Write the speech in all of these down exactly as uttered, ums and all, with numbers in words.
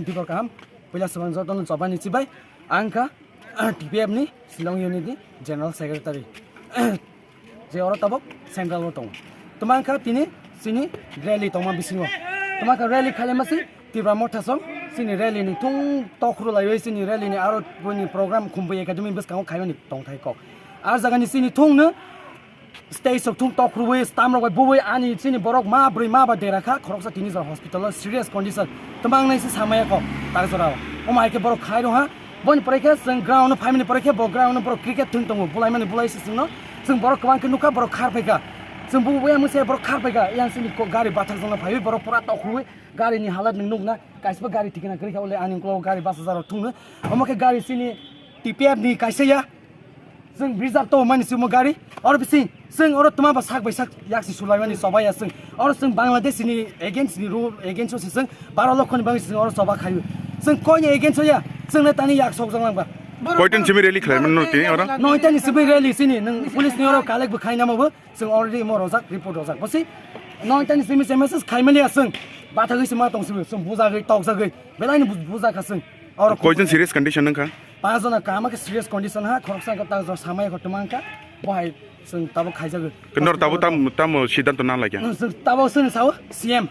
Dibor kaham, puila swbang jotono chobani chibai, ang kha T P F ni Shillong unit ni General Secretary. Je oro tabok central o tongo. Tuma wngkha tini chini rally tongma bisingo. Tuma wngkha rally khailai masi Tipra Motha song chini rally ni thung tokhru laiwi chini rally ni aro boni program Khumbai Academy bwskango khaimani tongthai kok. Ar jaga ni chini thung no stage sok thung tokhruwi stamrok bai buwi ani chini borok ma bwrwi ma ba dera kha khoroksa tini jora hospital o serious condition. Tuma wngnai se samaya kok tak jora o. Omo hai khe borok khai rw ha. Boni pore khe chwng ground no phaimani pore khe bo ground no borok cricket thwng tongo, bulaimani bulai se chwngno. Chwng borok kwbang khe nukha, borok khar phaikha. Chwng bubo buya mungsa borok khar phaikha. Yang chini ko-, gari bathak jongno phaiwi borok pura tokhruwi gari ni halat nwng nukna. Kaisba gari thikna kwrwi kha, ole ani ulo gari bus hajar rok thwngno. Omo khe gari chini T P F ni kaisa ya. Chwng reserve to mani chwngmo gari. Oro bising chwng oro tuma ba sak bai sak yaksi sulaimani choba ya chwng. Oro chwng Bangladesh ni against ni rule against o se chwng baro lokho ni bagwi chwng oro choba khaio. Chwng koi ni against o ya, chwng le tani yak sok jang lang ba. Koitan simi rally khlai mano tini oro? Noita ni simi rally chini, nwng police ni oro collect bo khaina mo bo, chwng already mo rojak, report rojak. Bosi noita ni simi se message khai mali ya chwng. Bathagwi se ma tong simi, chwng bujagwi, tokjagwi. Belai ni bu-, bujak kha chwng. Oro koitan serious condition wngkha? Panch jona kama khe serious condition ha, khoroksa wngkha ta jor samaya kho tuma wngkha, bo hai chwng tabok khaijago. Nor tabok tam, tamo siddhanto na laikha? Nwng chwng tabok chwng sao C M,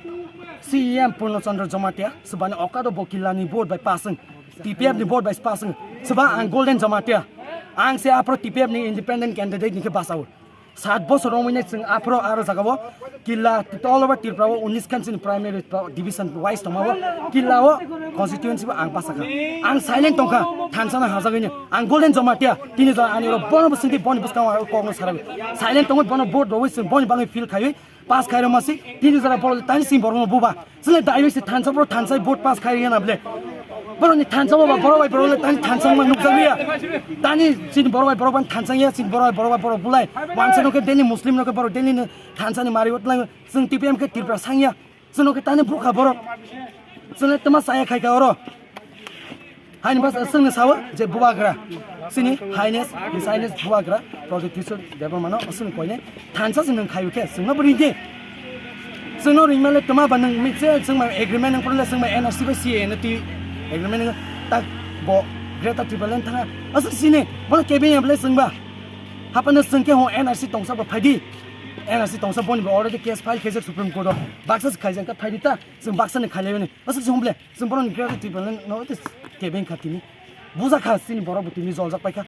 C M Purno Chandra Jamatia, swbani okado bo killa ni vote bai pass wng, T P F ni vote bai pass wng, swba ang Golden Jamatia, ang se aphro T P F ni independent candidate ni khe bachao. Sat bosor romwi nai chwng aphro aro jaga o killa all over Tripura o unis khan chini primary division wise tongma o killa o constituency bo ang basa kha. Ang silent tongkha, thansa no hajagwi no. Ang Golden Jamatia, tini jora ani oro bono bo singdi boni bwskango ang kok no saragwi. Silent tongwi bono vote rogwi chwng boni bagwi feel khaiwi pass khairok masi, tini jora borok tani sing borok no buba. Chwle daiwi se thansa borok thansa vote pass khai rwna ble. Borok ni thansa bo ba borok bai borok le tani thansa ma nukjagwi ya. Tani chini borok bai borok ban thansa ya, chini borok bai borok bai borok bulai. Wansa no khe daily Muslim no khe borok daily no thansa ni mari wot lang. Chwng T P M khe Tripura sang ya. Chwng no khe tani bukha borok. Chwle tama saya khai kha oro. Haini bas chwngno sao je bubagra, chini Highness, His Highness bubagra Pradyut Kishore Debbarma no chwng koine thansa chwng nwng khaio khe chwngno bo ringdi. Chwngno ringmale tuma ba nwng mitse chwng ma agreement nwng porle chwng ma N R C bai C A A no twi agreement nwng tak bo Greater Tipraland thanga aswk sini bono kebeng ya bwle chwng ba. Hapano chwng khe ho N R C tongsa bo phaidi. N R C tongsa boni bo already case file khaijak Supreme Court o baksa se khaijak ta phaidi ta chwng baksa ni khailai bini aswk se humble. Chwng borokni Greater Tipraland no tei kebeng kha tini. Buja kha chini borok bo tini joljak paikha.